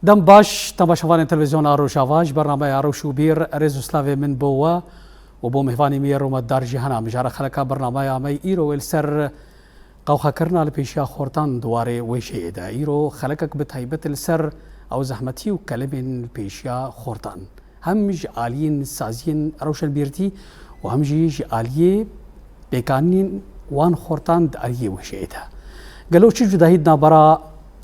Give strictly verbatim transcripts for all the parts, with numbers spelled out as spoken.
Dem baş, temaşevanên Televîzyona Rojava, ji bernameya Rewş û Bîr, rêz û slavê min bo we û bo mêvanê me yê rûmetdar Cîhana. Mijara xeleka bernameya me îro wê li ser qewxekirina li pêşiya xortan di warê wêjeyê de. Îro xelekek bi taybet li ser ew zehmetî û kelemên li pêşiya xortan. Hem ji aliyên saziyên rewşenbîrtî û hem jî ji aliyê pêkanîn wan xortan di aliyê wêjeyê de. Gelo çi cudahî di navbera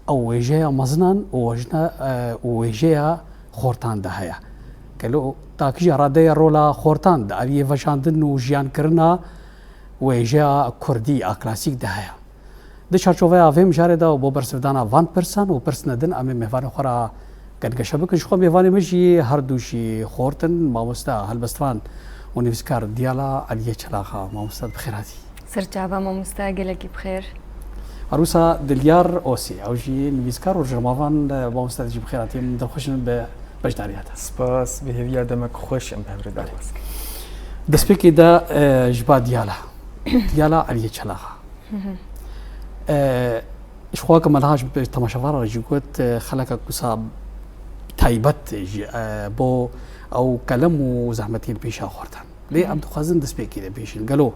ew wêjeya mezinan û wejna, e, û wêjeya xortan de heye? Gelo ta kîja radeyê rola xortan di aliyê vejandin û jiyankirina wêjeya kurdî a klasîk de heye? Di çarçoveya vê mijarê de û bo bersivdana van pirsan û pirsine din, em ê mêvanê xwe re gengeşe bikin. Ji xwe mêvanê min jî her du jî xort in, mamoste helbestvan û nivîskar Diyala Eliyê Çelaxa. Mamoste, bi xêr hatî. Ser çava mamoste, gelekî bi xêr. Her wisa Dilyar Osî, ew jî nivîskar û rojnamevan, e, mamoste, jî bi xêr hatî. Em dilxweş in bi beşdariya te. Spas, bi hêviya demek xweş em bi hev re derbas kin. Destpêkê de, e, ji ba Diyala. Diyala Eliyê Çelaxa. E, ji xwe ke me niha ji temaşevanan re jî got, e, xelekek wisa taybet ji, e, bo ew kelem û zehmetiyên pêşiya xortan. Lê em dixwazin destpêkê de bêjin. Gelo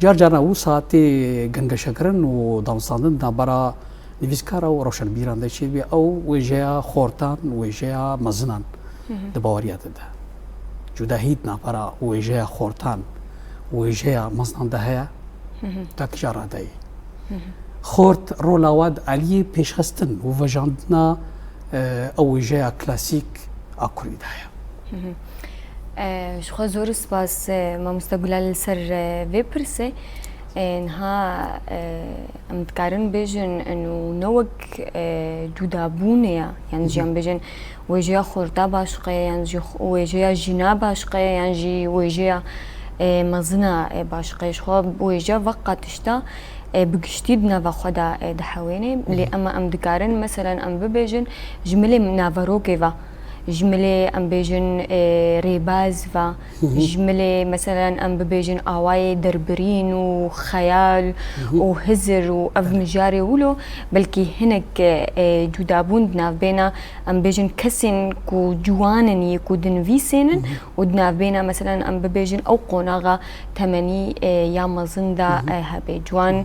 car carna wisa tê gengeşekirin û danûstandin di navbera nivîskara û rewşenbîran de çêbî, ew wêjeya xortan, wêjeya mezinan di baweriya te de cudahî di navbera wêjeya xortan û wêjeya mezinan de heye? Ta kîja radeyê xort rola wa di aliyê pêşxistin û vejandina, e, ew wêjeya klasîk a kurdî de heye? E, ji xwe zor spas, e, mamoste Gulal, li ser, e, vê pirsê. E, niha, e, em dikarin bêjin, e, û ne wek, e, cudabûnê ya, yan jî em bêjin wêjeya xorta başqe, yan jî xo-, wêjeya jîna başqe, yan jî wêjeya, e, mezina, e, başqe. Ji xwe wêje veqa tişta, e, bi giştî di nava xwe de, e, dihewêne. Lê ema em dikarin, meselen, em bibêjin, ji milê naverokê ve, ji milê, em bêjin, e, rêbaz ve, ji milê, meselen, em bibêjin awayê derbirîn û xeyal û hizir û ev mijarê wilo, belkî hinek, e, cudabûn di navbêna, em bêjin, kesên ku ciwan in yê ku dinivîsênin û di navbêna, meselen, em bibêjin, ew qonaxa temenî, e, ya mezin de, e, hebe. Ciwan,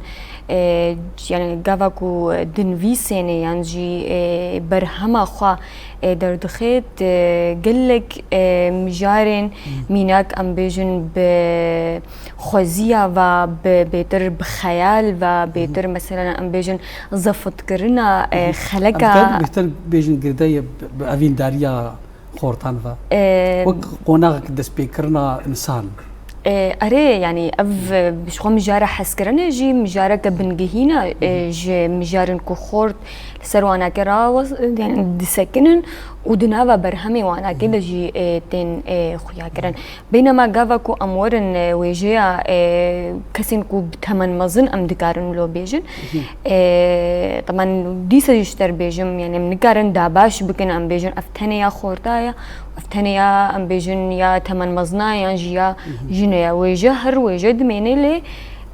e, yani gava ku dinivîsêne yan jî, e, berhema xwe, e, derdixêt, e, gelek, e, mijarên mînak, em bêjin, bi xweziya ve, bi bêtir bi xeyal ve, bêtir, meselen, em bêjin, zefitkirina, e, xeleka. Em bêhtir bêjin girdeyê bi, bi evîndariya xortan ve. E, wek qonaxek destpêkirina însan. E, erê, yani ev, e, ji xwe mijara hezkirinê jî mijareke bingehîn e, e, ji mijarên ku xort li ser wanakê rawest, yani disekinin û di nava berhemê wanakê de jî, e, tên, e, xuyakirin. Beynema gava ku em werin, e, wêjeya, e, kesên ku bi temen mezin em dikarin wilo bêjin. E, temen dîsa jî ji te re bêjim, yani em nikarin dabaş bikin, em bêjin ev tenê ya xorta ye, ev tenê ya, em bêjin, ya temen mezina ye, yan jî ya jinê ye. Wêje, her wêje dimêne lê,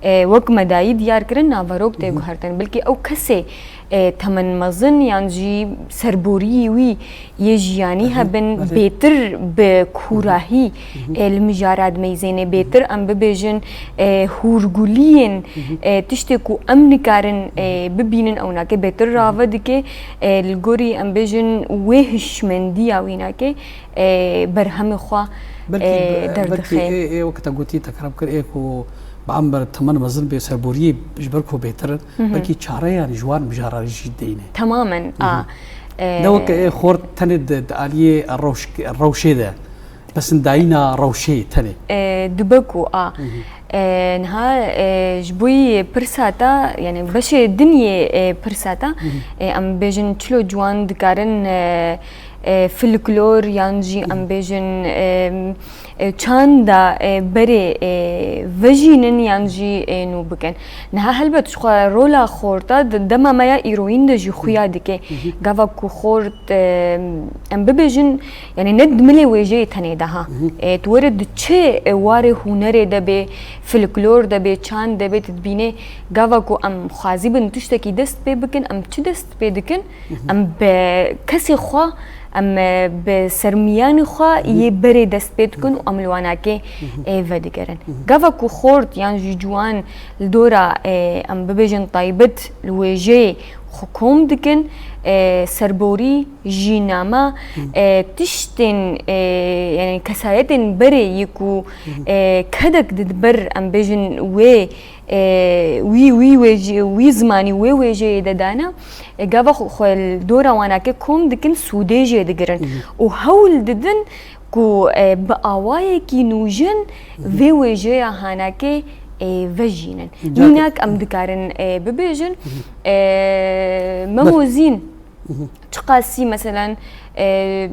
e, wek me dayî diyar kirin, naverok tê guhertin. Belkî ew kesê, e, temen mezin yan jî serboriyê wî yê jiyanî hebin, bêtir bi kûrahî, e, li mijara dimeyzêne, bêtir em bibêjin, e, hûrguliyên, e, tiştê ku em nikarin, e, bibînin, ew nake bêtir rave dike, e, li gorî em bêjin wê hişmendiya wî nake, e, berhemê xwe, belkî, e, bi-, derdixê. Belkî ê, ê, wek te gotî, tekrar kir, ê ku bi ember temen mezin bê, serboriyê ji ber ku bêtir in, belkî çareyan ji wan mijaran jî deyne. Temamen, a, e, ne weke ê xort tenê di, di aliyê rewş-, rewşê de, pesindayîna rewşê tenê. E, dibe ku a. E, niha, e, ji bo yê pirsa te, yani beşê din yê, e, pirsa te, e, em bêjin çilo ciwan dikarin, e, e, folklor yan jî em bêjin, e, e, çanda, e, berê, e, vejînin yan jî, e, nû bikin. Niha helbet ji xwe rola xorta di dema me ya îroyîn de jî xuya dike. Gava ku xort, e, em bibêjin, yani ne di milê wêjeyê tenê de ha. E, tu were di çi, e, warê hunerê de bê, folklor de bê, çand de bê, tu dibînê gava ku em xwazî bin tiştekî dest pê bikin, em çi dest pê dikin? Em bi kesê xwe, em, e, bi sermiyanê xwe yê berê dest pê dikin û em li wanakê, e, vedigerin. Gava ku xort yan jî ciwan li dora, e, em bibêjin taybet li wêjeyê xwe kom dikin, e, serborî, jînama, e, tiştên, e, yani kesayetên berê yê ku, e, kedek di ber em bêjin wê, e, wî, wî wêje-, wî zimanî wê wêjeyê de dana, e, gava xwe, xwe li dora wanake kom dikin, sûdê jê digirin û hewl didin ku, e, bi awayekî nûjen vê wêjeya hanakê, e, vejînin. Mînak em dikarin, e, bibêjin, e, Memo Zîn, çiqasî, meselen, e,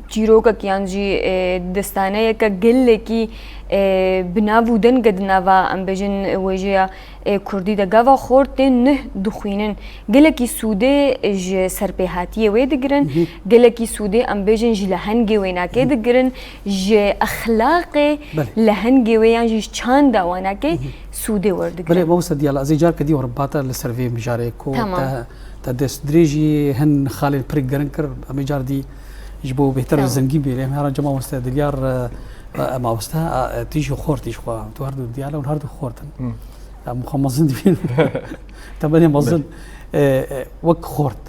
çîrokek yan jî, e, destaneyeke gelekî, e, bi nav û deng e di nava, em bêjin, wêjeya, e, kurdî de. Gava xort tên nuh dixwînin. Gelekî sûdê ji serpêhatiyê wê digirin, gelekî sûdê, em bêjin, ji lehengê wênakê digirin, ji exlaqê lehengê wê yan jî ji çanda wanakê sûdê werdigirin. Belê, mamoste Diyala, ez ê careke dî were bata li ser vê mijarê ku Tamam. te, te dest dirêjî hin xalên pirî girin kir, em ê car dî ji bo bêhtir Tamam. zengîn bê. Lê em heranca mamoste Dilyar, e, e, mamoste, e, e, tu jî xort î ji xwe. Tu her du Diyala hûn her du xort in. Hmm. Em xwe mezin dibînin. Temenê mezin. Belê. E, e, wek xort.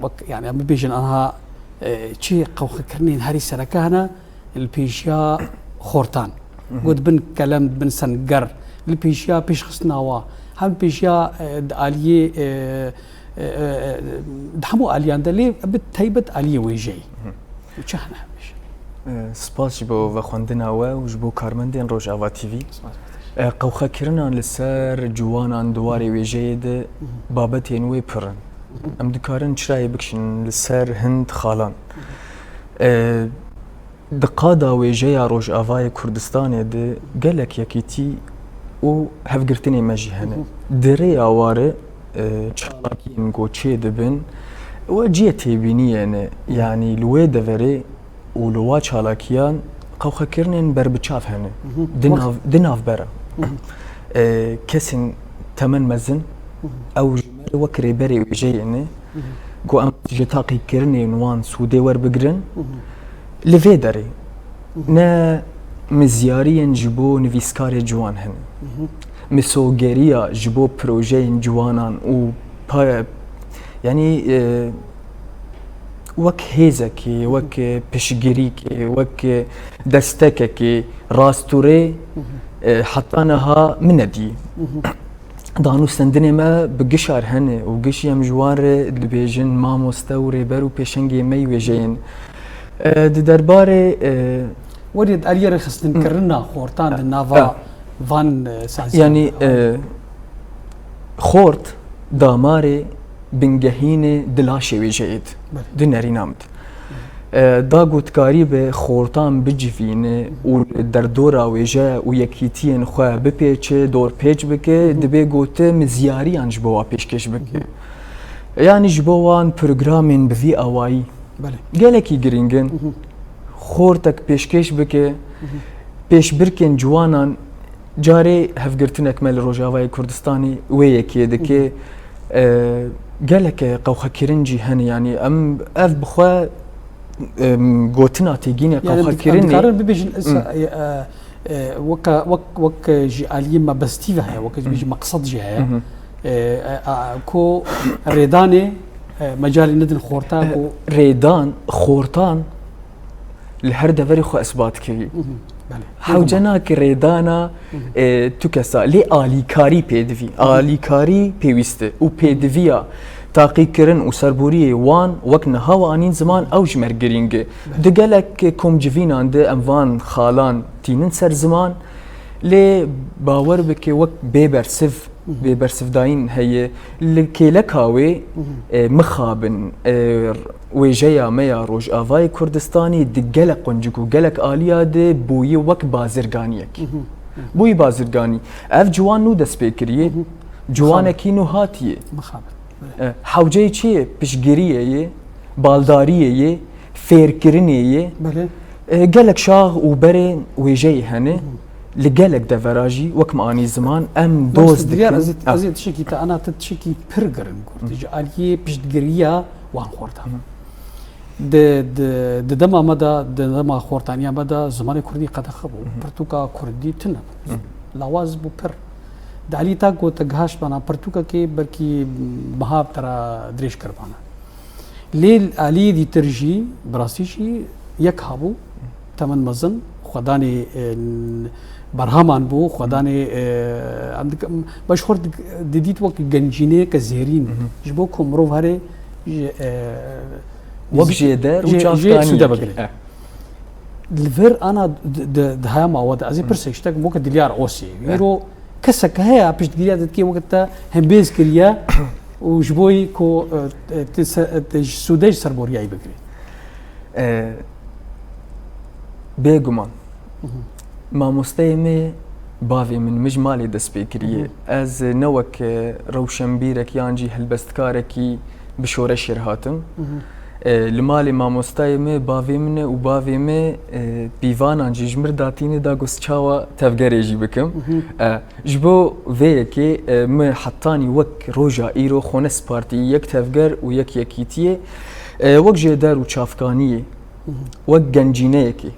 Wek, yani, em bibêjin anha, e, çi qewxekirinên herî sereke hene, li pêşiya xortan. Got bin kelem, bin senger, li pêşiya pêşxistina wa, hem pêşiya, e, di aliyê, e, e, e, e, di hemû aliyan de lê bi taybet aliyê wêjeyê. Û çi hene hemîş? E, spas ji bo vexwendina we û ji bo karmendên Rojava T V. Spas. E, qewxekirinan li ser ciwanan di warê wêjeyê de babetên wê pir in. Em dikarin çirayê bikişin li ser hin xalan. E, Di qada wêjeya Rojavayê Kurdistanê de gelek yekîtî û hevgirtinê me jî hene. Di rêya ware, e, çalakiyên ku çê dibin, we cihê têbîniyê ne. Yanî li wê deverê û li wa çalakiyan qewxekirinên berbiçav hene. Di nav, di navbera. E, kesên temen mezin, ew ji me re wek rêberê wêjeyê ne. Ku em ji taqîkirinên wan sûdê werbigirin, li vê derê ne mizyariyên ji bo nivîskarê ciwan hene. Misogeriya ji bo projeyên ciwanan û pa-, yanî, e, wek hêzekê, wek piştgirîkê, wek destekekê rastûrê, e, heta niha min nedî. Danûstendinê me bi gişar hene û gişî em ji wan re dibêjin mamoste û rêber û pêşengê me yî wêjeyên. E, di derbarê, e, Werê di aliyê rêxistinkirina xortan di nava E. van, e, saziyan Yanî, de. e, xort damarê bingehînê di laşê wêjeyê de, Belê. di nerîna min de. E, da gotkarî bi xortan bicivîne û li derdora wêje û yekîtiyên xwe bipêçe, dorpêç bike, dibê gote mizyariyan ji bo wa pêşkêş bike. Yanî ji bo wan programên bi vî awayî Belê. gelekî girîng in. Xortek pêşkêş bike, pêşbirkên ciwanan Carê hevgirtinek me li Rojavayê Kurdistanê wê yekê dike. E, gelek qewxekirin jî hene, yanî em ev bi xwe, em, gotina têgîne Yani qewxekirinê. Dikarin bibêjin, esa, e, e, e, weka, wek, wek ji aliyê mebestî ve heye, wek ji bêjî meqsed jî heye. E, e, a, ku rêdanê, e, mecalê nedin xorta E, ku rêdan, xortan li her deverê xwe isbat kirî. Belê. Hewce nake rêdana, e, tu kesa. Lê alîkarî pêdivî. Alîkarî pêwîst e. Û pêdiviya taqîkirin û serboriyê wan wek niha we anîn ziman ew ji me re girîng e. Di gelek komcivînan de em van xalan tînin ser ziman. Lê bawer bike wek bê bersiv bêbersivdayîn heye. Li kêleka wê, e, mixabin, e, wêjeya me ya Rojavayê Kurdistanê di gelek quncik û gelek aliya de bûyî wek bazirganiyek. Bûyî bazirganî. Ev ciwan nû dest pê kiriye. Ciwanekî nû hatiye. Mixabin. E, hewceyê çi ye? Piştgiriyê ye, baldariyê ye, fêrkirinê ye. Belê. E, gelek şax û berên wêjeyê hene. Li gelek devera jî wek me anî ziman em doz dikin. Ez ê, ez ê tişekî te ana te tişekî pir giring got. Ji aliyê piştgiriya wan xortan. Di, di, di dema me de, di dema xortaniya me de zimanê kurdî qedexe bû. Pirtûka kurdî tune bû. Lawaz bû pir. Di alî ta ku te gihaşt bana pirtûkekê belkî meha te re dirêj kiribana. Lê aliyê dîtir jî, bi rastî jî yek habû, temin mezin, xwedanê, e, berheman bû, xwedanê, e, em dikim, me ji xwe dik-, didît wek gencîneyeke zêrîn. Ji bo ku mirov herê ji, e, Wek jêder û jê, jê çavkaniyekî. Sûde bigire. Eh. Li vir ana di, di, di haya mawe de, ez ê pirsek ji te kim, weke Dilyar Osê. Eh. Îro kesek heye piştgiriya te dike, weke te hembêz kiriye û ji bo yî ku, e, te se-, te ji sûde ji serboriyayî bigire. E, bêguman. Mamosteyê me bavê min, min ji malê dest pê kiriye. Ez ne wek, e, rewşenbîrek yan jî helbestkarekî bi şoreşê re hatim. E, li malê mamostayê me bavê min e û bavê me, e, pîvanan jî ji mir datîne da ku ez çawa tevgerê jî bikim. E, ji bo vê yekê, e, min hetanî wek roja îro xwe nespartî yek tevger û yek yekîtiyê, e, wek jêder û çavkaniyê. Wek gencîneyekê.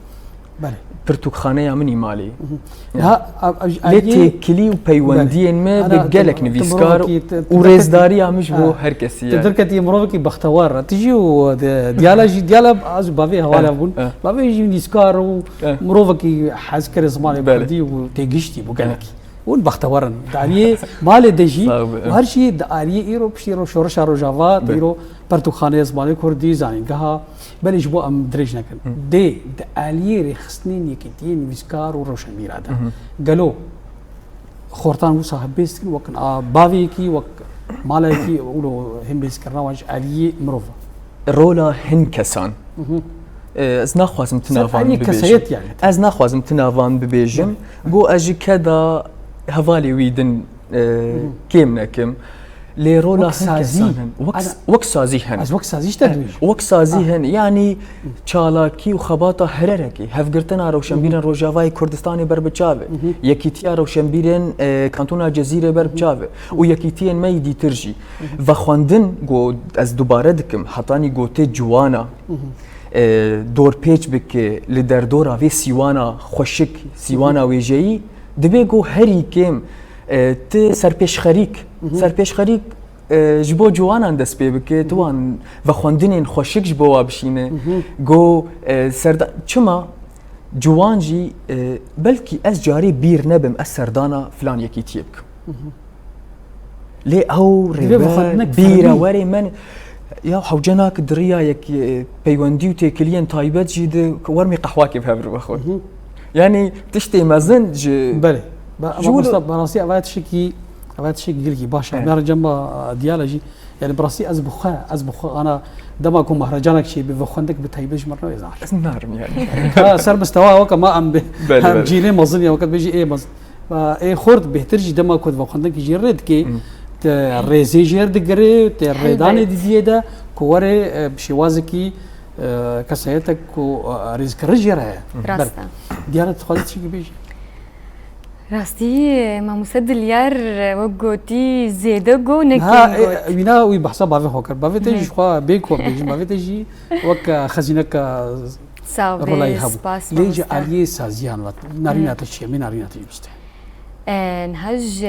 Belê. Pirtûkxaneya min î malê. Lê têkilî û peywendiyên me bi gelek nivîskar û rêzdariya min ji bo her kesî. Tu derketî mirovekî bextewar e. Tu jî û de-, Diyala jî, Diyala ez û bavê hevala bûn. Bavê jî nivîskar û mirovekî hez kire zimanê kurdî û têgiştî bû gelekî. Hûn bextewar in. Di aliyê malê de jî û her jî di aliyê îro piştî ro-, şoreşa Rojava, îro pertûkxaneya zimanê kurdî, zanîngeha, belê ji bo em dirêj nekin. Dê di aliyê rêxistinên yekîtiyên nivîskar û rewşenbîra de. Gelo xortan wisa hevbêz dikin wek a bavêyekî, wek malekî, wilo hembêzkirina wan ji aliyê mirov e. Rola hin kesan. E, ez naxwazim tu navan bibêjim. Ez naxwazim tu navan bibêjim. Go ez ji keda hevalê wî din, e, kêm nekim. Lê rola hin kesan hin. Wek, wek sazî hin. Ez wek sazî ji te dibêjim. Wek sazî hin. Yanî çalakî û xebata hererekî, hevgirtina rewşenbîrên Rojavayê Kurdistanê ber bi çav e. Yekîtiya rewşenbîrên, e, Kantona Cezîrê ber bi çav e. Û yekîtiyên me yî dîtir jî. Vexwendin, go ez dubare dikim, hetanî gotê ciwana, e, dorpêç bike li derdora vê sîwana xweşik, sîwana wêjeyî, dibe go herî kêm, e, ti serpêşxerîk, serpêşxerîk, e, ji bo ciwanan dest pê bike, tu wan vexwendinên xweşik ji bo wa bişîne. Go, e, serda-, çima ciwan jî, e, belkî ez carê bîr nebim, ez serdana filan yekîtiyê bikim. Lê ew rêber bîrewerê me ne. Ya hewce nake di riya yek, e, peywendî û têkiliyên taybet jî de wermê qehwakê bi hev re vexwin. Yanî tiştê mezin ji... Belê. Ji wilo mamosta, bi rastî ev tiştekî, ev tiştekî gelkî baş e. Em ya cem ba, e, Diyala jî, yanî bi rastî ez bi xwe, ez bi xwe ana dema ku mehrecanek çêbe, vexwendek bi taybet ji me re navê zar. Ez narim yanî. Ha, ser mistewa weke ma em bi, belê, em cîlê mezin ya weke bêjî ê mezin. Ê xort bêhtir jî dema ku vexwendekî jê rê dike, te rêzê jê re digire, te rêdanê didiyê de ku were, e, bi şêwazekî, e, kesayetek ku, e, rêzkirin jê re heye. Rast e. Diyala dixwazî çi bêjî? Rastî, mamoste Dilyar, wek gotî, zêde got, ne kêm got. Wîna wî behsa bavê xwe kir. Bavê te jî ji xwe bê ku bêjin, bavê te jî wek, e, xezîneka Sağ ol, rolayî hebû. Spas, mamoste. Lê ji aliyê saziyan ve, narîna te çi ye? Min narîna te jî biste. E, niha ji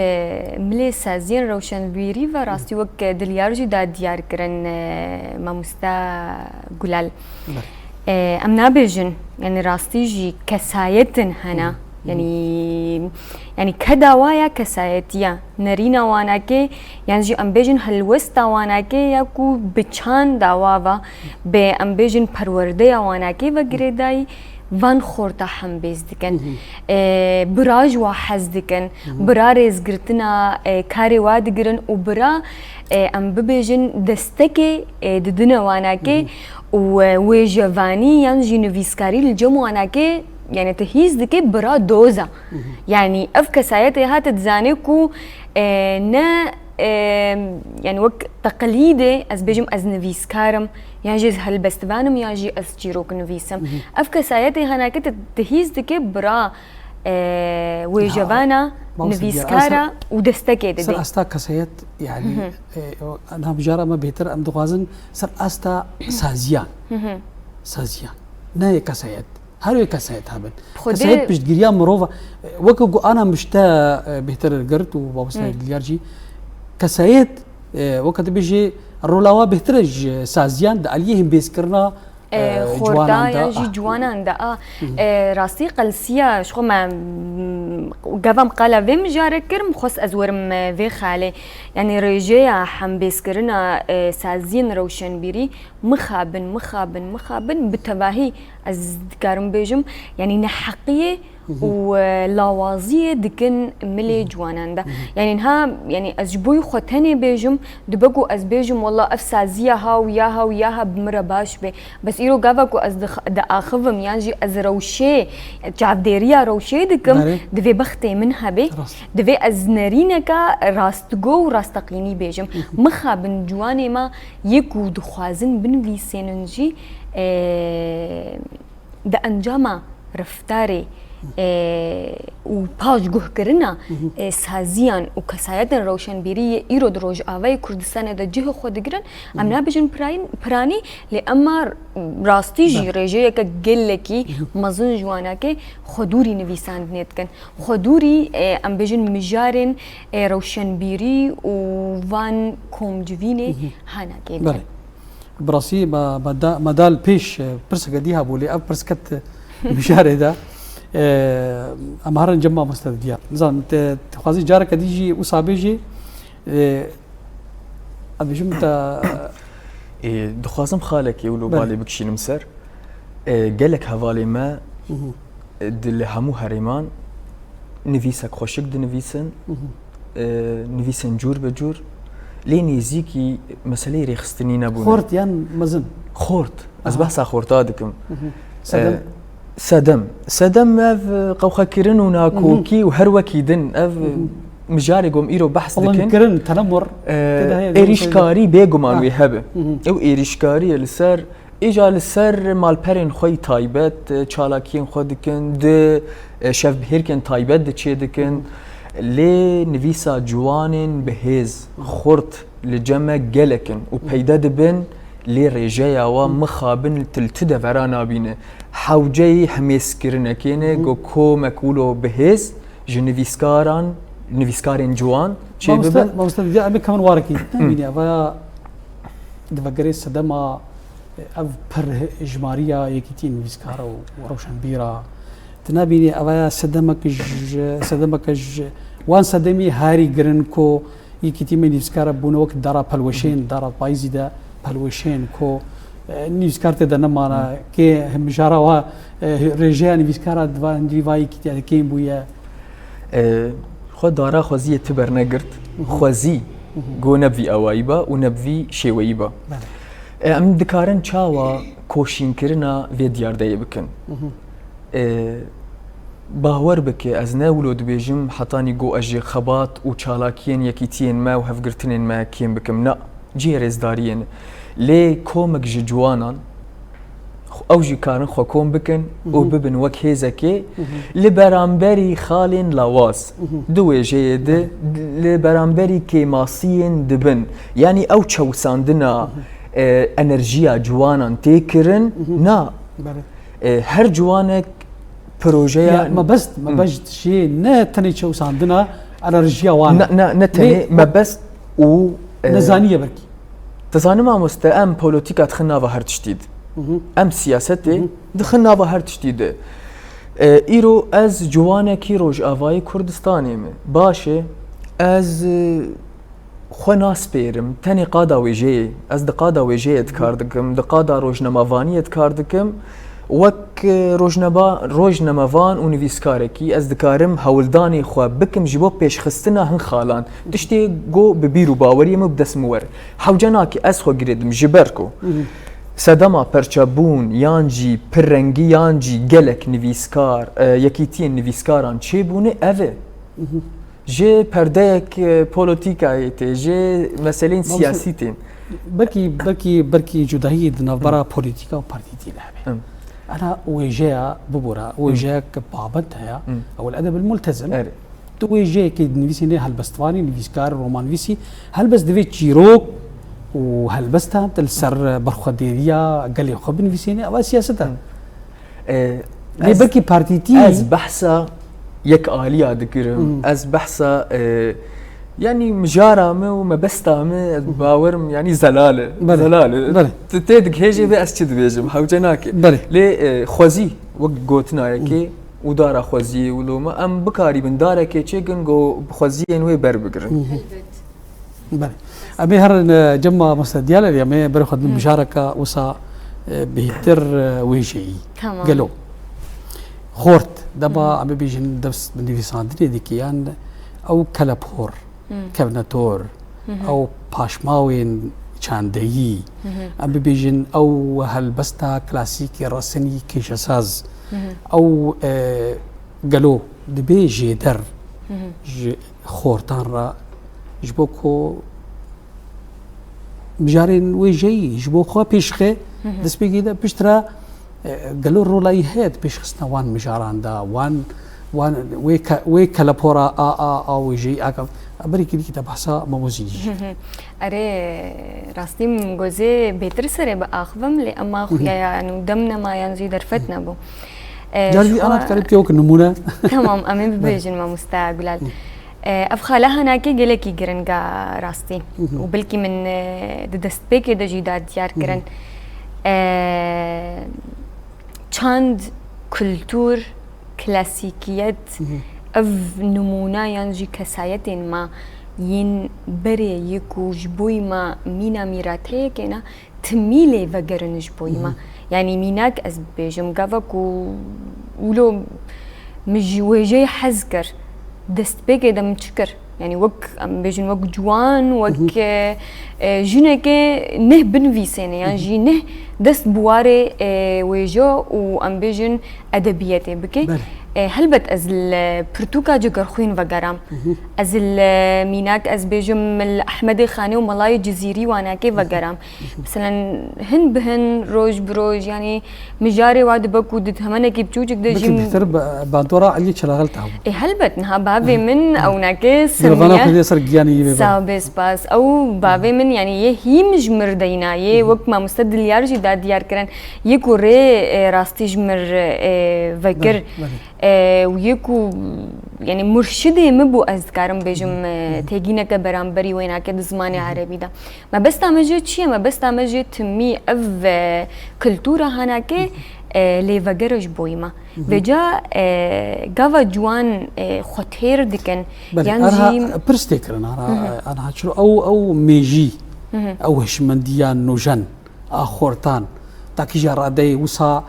milê saziyên rewşenbîrî ve rastî wek Dilyar jî da diyar kirin, e, mamoste Gulal. Belê. E, em nabêjin, yanî rastî jî kesayetin hene. Yanî, yanî keda wa ya kesayetiya, nerîna wanakê, yan jî em bêjin helwesta wanakê ya ku bi çanda wa ve, bi em bêjin perwerdeya wanakê ve girêdayî, van xorta hembêz dikin. E, bira ji wa hez dikin. Bira rêzgirtina, e, karê wa digirin û bira, e, em bibêjin destekê, e, didine wanakê û, e, wêjevanî yan jî nivîskarî li cem wanakê, yani tu hîs dikê bira doz e. Yani ev kesayetê ha tu dizanê ku, e, ne, e, yani wek teqlîdê ez bêjim ez nivîskar im, yan jî ez helbestvan im, yan jî ez çîrok nivîsim. Ev kesayetê hanake tu, tu hîs dike bira, e, wêjevana, nivîskara û destekê dide. Ser asta kesayet, yani, e, o, niha mijara me bêhtir em dixwazin ser asta saziyan. Saziyan. Ne kesayet. Her wê kesayet hebin. Kesayet piştgiriya mirov e. Weke ku ana mişte, e, bêhtir girt û babasta Dilyar jî. Kesayet, e, weke tu bêjî rola wa bêhtir e ji saziyan di aliyê hembêzkirina, e, xorta yan jî ciwanan de a. E, rastî qelsiya ji xwe me, m, gava em qala vê mijare kir, min xwest ez werim, e, vê xalê. Yani rêjeya hembêzkirina, e, saziyên rewşenbîrî mixabin, mixabin, mixabin bi tevahî ez dikarim bêjim, yani neheqiyê û, e, lawaziyê dikin milê ciwanan de. Yani niha, yani ez ji bo xwe tenê bêjim, dibe ku ez bêjim, "Wallah ev saziya ha û ya ha û ya ha bi min re baş be." Bes îro gava ku ez dix-, diaxivim yan jî ez rewşê, çavdêriya rewşê dikim, divê bextê min hebe, divê ez nerîneka rastgo û rasteqînî bêjim. Mixabin ciwanê me yê ku dixwazin binivîsênin jî, e, di encama reftarê, e, û paşguhkirina, e, saziyan û kesayetên rewşenbîrî yê îro di Rojavayê Kurdistanê de cihê xwe digirin, em nabêjin pirayîn-, piranî, lê ema rastî jî rêjeyeke gelekî mezin ji wanakê xwedûrî nivîsandinê dikin. Xwedûrî, e, em bêjin mijarên, e, rewşenbîrî û van komcivînê hanakê dikin. Bi rastî me, me da, me da li pêş, e, pirseke dî hebû, lê ev pirs ket mijarê de. E, em herin cem mamoste Dilyar. Nizanim, te, te dixwazî careke dî jî wisa bêjî, e, em bêjim te. E, dixwazim xalekê wilo balê bikişînim ser. E, gelek hevalê me, e, di li hemû herêman nivîsek xweşik dinivîsin. E, nivîsên cûr bi cûr, lê nêzîkî meseleyê rêxistinî nebûne. Xort yan mezin? Xort. Ez behsa xorta dikim. Sedem? E, sedem. Sedem ev, e, qewxekirin û nakokî û her wekî din. Ev, e, mijarê ku em îro behs dikin. Qulingkirin, tenemur, e, tê de heye, êrîşkarî bêguman wê hebe. Ew êrîşkarî ye li ser Îja li ser malperên xwe yî taybet, çalakiyên xwe dikin, di, e, şevbihêrkên taybet de çê dikin. Lê nivîsa ciwanên bi hêz, xurt li cem me gelek in û peyde dibin, lê rêjeya wan mixabin li til tu devera nabîne. Hewceyî hemêzkirinekê ne, ku komek wilo bi hêz ji nivîskaran, nivîskarên ciwan çê bibin. Mamoste, mamoste Dilya, em ê kevin warekî. Nebîne, vaya di vegerê sedema Ev pir jimariya Yekîtiyên Nivîskar û Rewşenbîra. Tu nabînî, ev ya sedemek ji, sedemek ji wan sedemî herî girin ku Yekîtiyên Nivîskar bûne wek dara pelweşên, dara payîzî de pelweşên ku, e, nivîskar tê de nemana, kê mijara wa, e, rêjeya nivîskara di va, hundirî va Yekîtiya de kêm bûye. E, xwe dara xweziyê tu bernegirt, xwezî go ne bi vî awayî ba û ne bi vî şêweyî ba. Belê. E, em dikarin çawa koşînkirina vê diyardeyê bikin? E, bawer bike, ez ne wilo dibêjim, hetanî go ez ji xebat û çalakiyên yekîtiyên me û hevgirtinên me kêm bikim. Na, cihê rêzdariyê ne. Lê komek ji ciwanan, ew jî karin xwe kom bikin û bibin wek hêzekê li beramberî xalên lawaz. Di wêjeyê de li beramberî kêmasiyên dibin. Yanî ew çewsandina, e, enerjiya ciwanan tê kirin. Na, e, her ciwanek projeya. Ya, mebest, mebest jê ne tenê çewsandina enerjiya wan e. Ne, ne, ne tenê mebest û, e, nezaniye belkî. Dizanî mamoste, em polîtîka dixin nava her tiştî de. Em siyasetê dixin nava her tiştî de. E, îro ez ciwanekî Rojavayê Kurdistanê me. Baş e, ez, e, xwe naspêrim, tenê qada wêjeyê. Ez di qada wêjeyê dikar dikim, di qada rojnamevaniyê dikar dikim. Wek, e, rojneba-, rojnamevan û nivîskarekî ez dikarim hewldanê xwe bikim ji bo pêşxistina hin xalan. Tiştê ku bi bîr û baweriyê min bi dest min were. Hewce nake ez xwe girêdim ji ber ku sedema perçebûn yan jî pirrengî yan jî gelek nivîskar, e, yekîtiyên nivîskaran çêbûne, ev e. Ji perdeyek, e, polotîkayê tê, ji meseleyên siyasî tên. Belkî, belkî, belkî cudahiyê di navbera polîtîka û partîtî de hebe. Ana wêjeya bibûra, wêjeyek pabend heye, ew el edeb el multezim. Tu wêjeyekê dinivîsî, ne helbestvanî, nivîskar, romannivîsî, helbest divê çîrok û helbestan li ser berxwedêriya gelê xwe binivîsîne, ew siyaset e. E, Lê ez, belkî partîtî ez behsa yekaliya dikirim. Ez behsa, e, yanî mijara me û mebesta me, ez bawerim, yanî zelal e. Belê. Zelal e. Belê. Tu tê digihêjê vê ez çi dibêjim? Hewce nake. Belê. Lê, e, xwezî wek gotina yekê û dara xweziyê û loma em bikarîbin darekê çêkin ku xweziyên wê berbigirin. Belê. Em ê herin, e, cem mamoste Diyalelî, em ê berê xwe din mijareka wisa, e, bêhtir, e, wêjeyî. Tamam. Gelo. Xort, dema em ê bêjin dest bi nivîsandinê dike yan ew kelephor, kevnetor, ew paşmawên çandeyî, em bibêjin ew helbesta klasîkî resinî kêşesaz, ew, e, gelo dibê jêder ji xortan re, ji bo ku mijarên wêjeyî ji bo xwe pêşxe, destpêkê de piştre, e, gelo rola wî heye di pêşxistina wan mijaran de, wan, wan wê ke-, wê kelepora a, a, a wêjeyî a ke-, berî kî dikî te behsa Mem û Zînî jî. Erê, rastî min gozê bêtir serê biaxivim, lê ema xuya ya, yanî dem nema yan jî derfet nebû. E, Car jî ana dikarim pê wek nimûne. Tamam, em ê bibêjin, mamoste Gulal. E, ev xala hanakê gelekî giring e rastî. Û belkî min, e, di destpêkê de jî da diyar kirin. E, çand, kultur, klasîkiyet, ev nimûne yan jî kesayetên me yên berê yê ku ji bo me mîna mîrateyekê ne, timî lê vegerin ji bo me. Yanî mînak ez bibêjim, gava ku wilo min ji wêjeyê hez kir, destpêkê de min çi kir? Yanî wek, em bêjin, wek ciwan, wek, e, e, jinekê neh binivîsêne, yan jî neh dest bi warê, e, wêje û, em bêjin, edebiyetê bike. Belê. E, helbet ez li pirtûka Cegerxwîn vegeram. Ez li mînak, ez bêjim, li Ehmedê Xanê û Melayê Cizîrî wanakê vegeram. Meselen, hin bi hin, roj bi roj, yanî mijarê wa dibe ku di temenekî biçûçik de jî. Belkî bêhtir ba-, bandora Elî Çelaxel te hebû. E, helbet, niha bavê min ewnake Dilvana simiye. Xwedê ser giyanê yê bê. Sağ be, spas. Ew bavê min, yanî yê hîm ji mir deyna, yê wek mamoste Dilyar jî da diyar kirin, yê ku rê, e, rastî ji mir, e, vekir. Belê, belê. E, û yê ku, yanî murşidê min bû, ez dikarim bêjim, e, têgîneke beramberî wênake di zimanê erebî de. Mebesta me jê çi ye? Mebesta me jê timî ev, e, kultura hanake, e, lêveger e ji bo me. Vêca, e, gava ciwan, e, xwe têr dikin. Belê, yan jî pirs tê kirin, ara, ara çilo ew, ew mêjî, ew hişmendiya nûjen a xortan, ta kîja radeyê wisa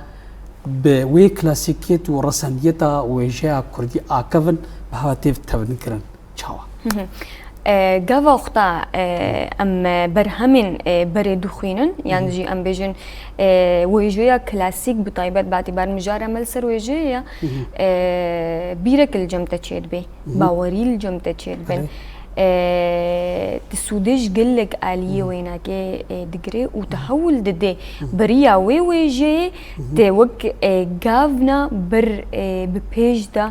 bi wê klasîkiyet û reseniyeta wêjeya kurdî akevin bi hewa têv tevin kirin. Çawa? E, gava wexta, e, em, e, berhemên, e, berê dixwînin, yan jî em bêjin, e, wêjeya klasîk bi taybet batîbar mijara me li ser wêjeyê ye, e, bîrek li cem te çêdibê, bawerî li cem te çêdibin. E, tu sûdê ji gelek aliyê wênakê, e, digirê û tu hewl didê beriya wê wêjeyê tê wek, e, gavna bir, e, bi pêş de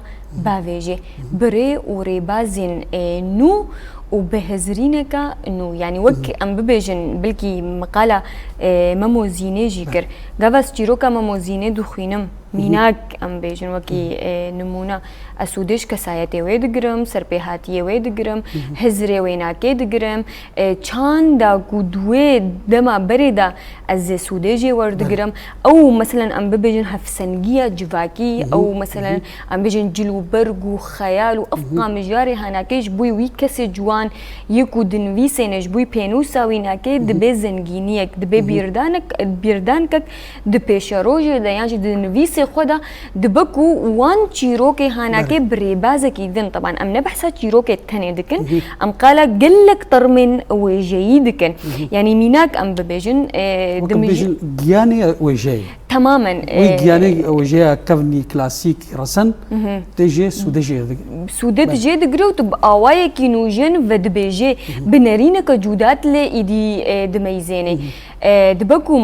bavêjê. Birê û rêbazên, e, nû û bi hizirîneka nû. Yanî wek em bibêjin, belkî miqala, e, Memo Zînê jî kir. Gava ez çîroka Memo Zînê dixwînim. Mînak, em bêjin wekî, e, nimûne, ez sûdê ji kesayetê wê digirim, serpêhatiyê wê digirim, hizrê wênakê digirim. E, çanda ku di wê dema berê de ez ê sûdê jê werdigirim. Ew, meselen, em bibêjin hevsengiya civakî, ew, meselen, em bêjin cil û berg û xeyal û ev qamijiyarê hanakê ji bo wî kesê ciwan yê ku dinivîsêne, ji bo pênûsa wînakê dibe zengîniyek, dibe bîrdanek-, bîrdankek di pêşerojê de yan jî di nivîsê xwe de dibe ku wan çîrokê hanakê bi rêbazekî din, teban em ne behsa çîrokê tenê dikin, em qala gelek termên wêjeyî dikin. Yanî mînak em bibêjin, e, Wek dimij- bêjin giyanê wêjeyê. Temamen, Wî e, giyanê wêjeya kevnî klasîk resen tê jê sûde jê dig- Sûde tu jê digire û tu bi awayekî nûjen vedibêjê, bi nerîneke cûda tu lê îdî, e, dimeyzênê. E, dibe ku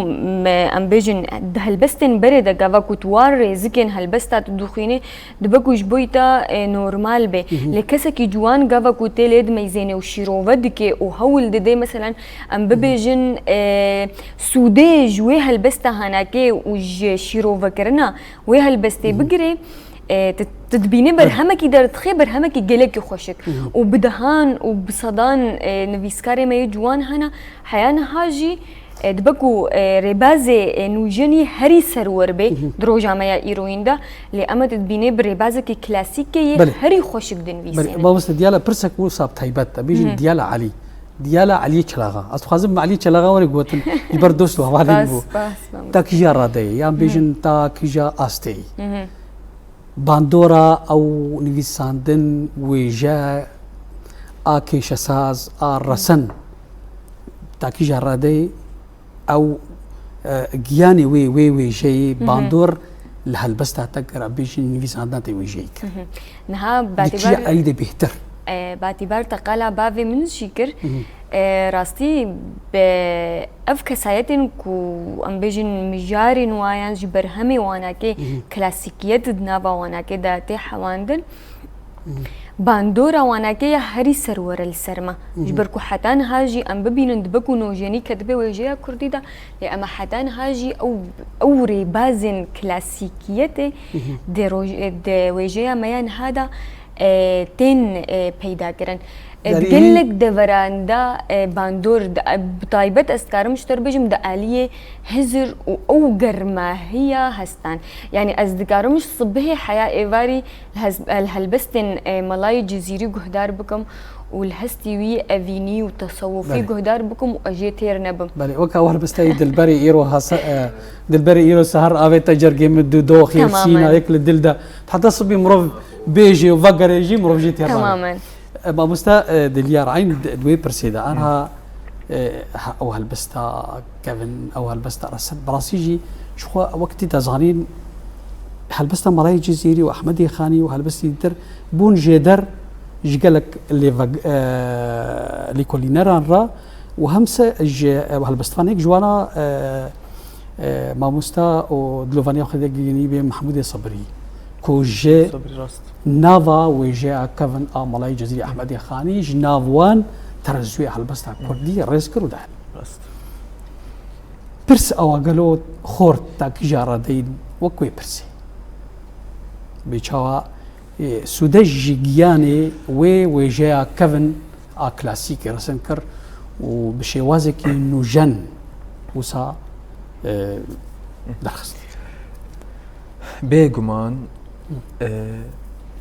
me, em bêjin, di helbestên berê de gava ku tu war rêzikên helbesta tu dixwînê, dibe ku ji bo te, e, normal be. Lê kesekî ciwan gava ku tê lê dimeyzênê û şîrove dike û hewl dide, meselen, em bibêjin, e, sûdê ji wê helbesta hanakê û ji şîrovekirina wê helbestê bigirê, e, tu, tu dibînî berhemekî derdixê, berhemekî gelekî xweşik. Û bi dehan û bi sedan, e, nivîskarê me yê ciwan hene, heya niha jî, e, dibe ku, e, rêbazê, e, nûjenî herî serwer bê di roja me ya îroyîn de, lê em ê tu dibînê bi rêbazekî klasîkê yê Belê. herî xweşik dinivîsêne. Belê, mamoste Diyala, pirsek wisa bi taybet e, bêjin Diyala Elî. Diyala Eliyê Çelaxa. Ez dixwazim bi Eliyê Çelaxa were gotin, ji ber dost û hevalên Spas, bû. spas, mamoste. Ta kîja radeyê, yan bêjin ta kîja asteyê. Bandora ew nivîsandin, wêje, a kêşesaz, a resen, ta kîja radeyê ew, e, giyanê wê, wê wêjeyê, bandor li helbesta te kir, a bêjin nivîsandina te wêjeyê kir. Niha Di kîja batîbar, erî de bêhtir. e, batîbar te qala bavê min jî kir. E, rastî bi ev kesayetên ku em bêjin mijarên wan yan jî berhemê wanakê klasîkiyet di nava wanakê de tê hewandin, bandora wanakê ya herî serwer e li ser me. Ji ber ku heta niha jî em bibînin dibe ku nojenî ketibe wêjeya kurdî de, lê em heta niha jî ew, ew rêbazên klasîkiyetê di roj-, di wêjeya me ya niha de, e, tên, e, peyda kirin. E, Yanî gelek deveran de, e, bandor, de, e, bi taybet ez dikarim ji te re bêjim, di aliyê hizir û ew germahiya hestan. Yanî ez dikarim ji sibihê heya êvarî li hez-, li helbestên, e, Melayê Cizîrî guhdar bikim û li hestî wî evînî û tesewufî Belê. guhdar bikim û ez jê têr nebim. Belê, weka ew helbesteyê Dilberê îro hasa-, e, Dilberê îro sehar avête cergê min du doxê Temamen. sîna yek li dil de. Heta sibî mirov bêjê û vegerê jî mirov jê têr nabe. Temamen. E, mamoste, e, Dilyar, eyn di, di wê pirsê de, anha, e, ha, ew helbesta kevin, ew helbesta reset, bi rastî jî ji xwe wekî te zanîn, helbesta Melayê Cizîrî û Ehmedê Xanî û helbestî dîtir bûn jêder ji gelek lêveg-, e, lêkolîneran re û hemse ji, e, helbestvanêk ji wana, e, e, mamosta û dilovaniya xwe de giyanî bê Mehmûdê Sibrî, ku ji Sibrî, rast. nava wêjeya kevin a Melayê Cizîrî Ehmedê Xanî ji nav wan terezûyê helbesta kurdî rêz kir û dihil. Rast. Pirs ewa gelo xort ta kîja radeyîn wek wê pirsê. Bê çawa, e, sûde ji giyanê wê wêjeya kevin a klasîkê resin kir û bi şêwazekî nûjen wisa, e, derxist. Bêguman, e,